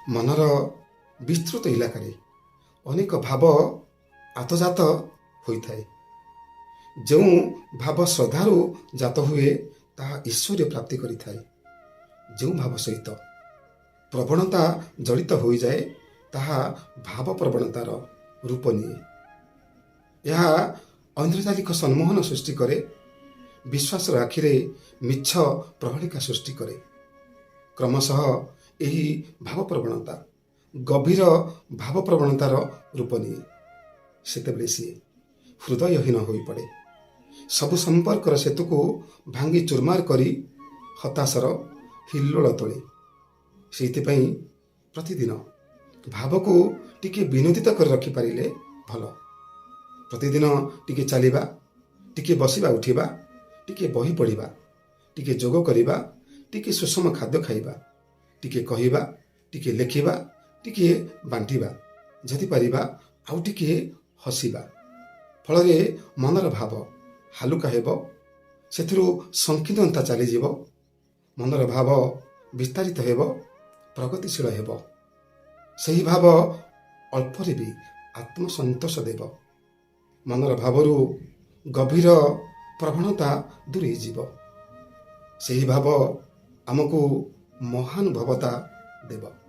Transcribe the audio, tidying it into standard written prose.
ମନର ବିସ୍ତୃତ ଇଲାକାରେ ଅନେକ ଭାବ ଆତଜାତ ହୋଇଥାଏ। ଯେଉଁ ଭାବ ଶ୍ରଦ୍ଧାରୁ ଜାତ ହୁଏ, ତାହା ଈଶ୍ୱରୀୟ ପ୍ରାପ୍ତି କରିଥାଏ। ଯେଉଁ ଭାବ ସହିତ ପ୍ରବଣତା ଜଡ଼ିତ ହୋଇଯାଏ, ତାହା ଭାବ ପ୍ରବଣତାର ରୂପ ନିଏ। ଏହା ଐନ୍ଦ୍ରଜାଲିକ ସମ୍ମୋହନ ସୃଷ୍ଟି କରେ। ବିଶ୍ୱାସର ଆଖିରେ ମିଛ ପ୍ରହେଳିକା ସୃଷ୍ଟି କରେ। କ୍ରମଶଃ ଏହି ଭାବପ୍ରବଣତା ଗଭୀର ଭାବପ୍ରବଣତାର ରୂପ ନିଏ। ସେତେବେଳେ ସିଏ ହୃଦୟହୀନ ହୋଇପଡ଼େ। ସବୁ ସମ୍ପର୍କର ସେତୁକୁ ଭାଙ୍ଗି ଚୁରମାର କରି ହତାଶାର ହିଲ୍ଲୋଳ ତୋଳେ। ସେଇଥିପାଇଁ ପ୍ରତିଦିନ ଭାବକୁ ଟିକେ ବିନୋଦିତ କରି ରଖିପାରିଲେ ଭଲ। ପ୍ରତିଦିନ ଟିକେ ଚାଲିବା, ଟିକେ ବସିବା ଉଠିବା, ଟିକେ ବହି ପଢ଼ିବା, ଟିକେ ଯୋଗ କରିବା, ଟିକେ ସୁଷମ ଖାଦ୍ୟ ଖାଇବା, ଟିକେ କହିବା, ଟିକେ ଲେଖିବା, ଟିକେ ବାଣ୍ଟିବା, ଯଦି ପାରିବା ଆଉ ଟିକେ ହସିବା। ଫଳରେ ମନର ଭାବ ହାଲୁକା ହେବ, ସେଥିରୁ ସଂକୀର୍ଣ୍ଣତା ଚାଲିଯିବ। ମନର ଭାବ ବିସ୍ତାରିତ ହେବ, ପ୍ରଗତିଶୀଳ ହେବ। ସେହି ଭାବ ଅଳ୍ପରେ ବି ଆତ୍ମସନ୍ତୋଷ ଦେବ। ମନର ଭାବରୁ ଗଭୀର ପ୍ରବଣତା ଦୂରେଇ ଯିବ। ସେହି ଭାବ ଆମକୁ ମହାନୁଭବତା ଦେବ।